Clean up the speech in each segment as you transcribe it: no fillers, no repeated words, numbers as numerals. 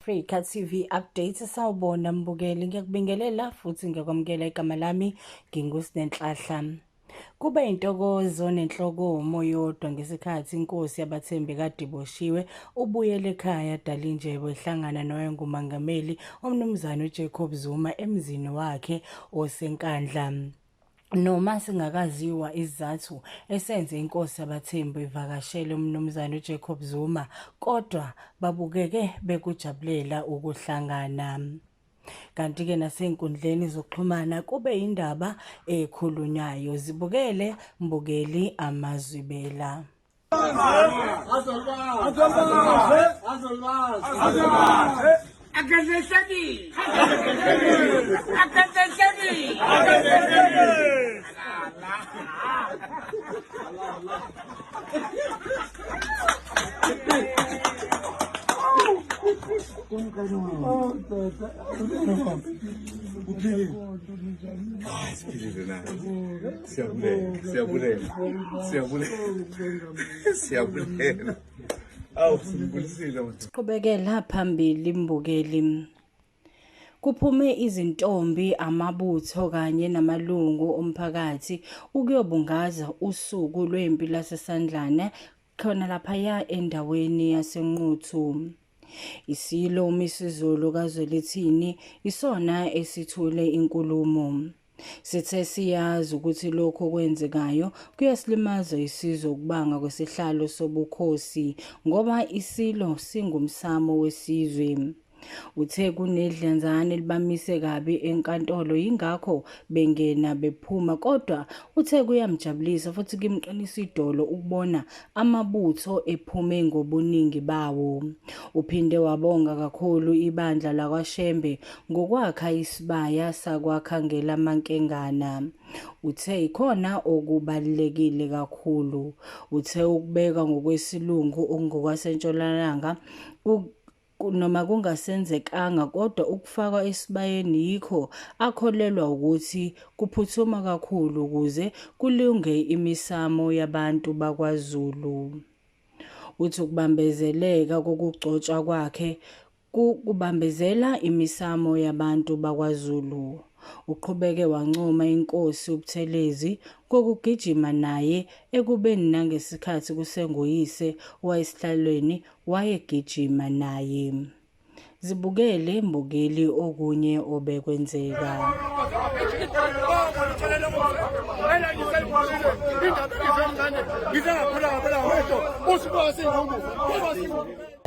Africa TV Updates. Sawubona mbukeli, ngiyakubingelela futhi ngiyakwamukela. Igama lami nginguSinenhlahla. Kube intokozo nenhlokomo yodwa ngesikhathi inkosi yabaThembi kade iboshiwe ubuyele ekhaya Dalindyebo ehlangana nowayengumengameli uMnumzane uJacob Zuma emzini wakhe oseNkandla. Noma singakaziwa isizathu esenze inkosi yabaThembu ivakashele uMnumzane uJacob Zuma, kodwa babukeke bekujabulela ukuhlangana. Kanti-ke nasey'nkundleni zokuxhumana kube indaba ekhulunywayo. Zibukele mbukeli amazwibela. Siphilile na? Siyabulela, siyabulela, siyabulela, siyabulela. Awu, simbulisile. Siqhubekela phambili mbukeli. Kuphume izintombi, amabutho kanye namalungu omphakathi ukuyobungaza usuku lwempi laseSandlane khona laphaya endaweni yaseNquthu. Isilo uMisuzulu kaZwelithini isona esithule inkulumo. Sithe siyazi ukuthi lokhu okwenzekayo kuyasilimaza isizwe ukubanga kwesihlalo sobukhosi ngoba isilo singumsamo wesizwe. Uthe kunedlanzane elibamise kabi enkantolo yingakho bengena bephuma, kodwa uthe kuyamjabulisa futhi kumqinisa idolo ukubona amabutho ephume ngobuningi bawo. Uphinde wabonga kakhulu ibandla lakwaShembe ngokwakha isibaya sakwaKhangelamankengana. Uthe ikhona okubalulekile kakhulu. Uthe ukubeka ngokwesilungu okungokwasentshonalanga noma kungasenzekanga kodwa ukufakwa esibayeni yikho akholelwa ukuthi kuphuthuma kakhulu ukuze kulunge imisamo yabantu bakwaZulu. Uthi ukubambezeleka kokugcotshwa kwakhe kubambezela imisamo yabantu bakwaZulu. Uqhubeke wancoma inkosi uButhelezi ngokugijima naye ekubeni nangesikhathi kusenguyise owayesihlalweni wayegijima naye. Zibukele mbukeli okunye obekwenzeka.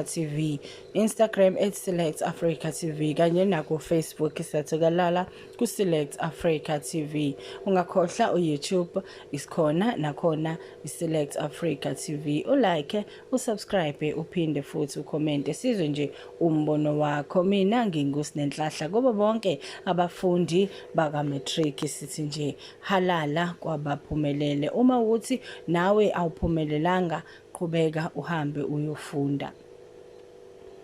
TV, Instagram at Select Africa TV kanye naku Facebook siyatholakala ku Select Africa TV. Ungakhohlwa uYouTube isikhona nakhona iSelect Africa TV. Ulike, usubscribe, uphinde futhi ucommente sizwe nje umbono wakho. Mina nginguSinenhlahla kubo bonke abafundi baka matric sithi nje halala kwabaphumelele. Uma ukuthi nawe awuphumelelanga qhubeka uhambe uyofunda.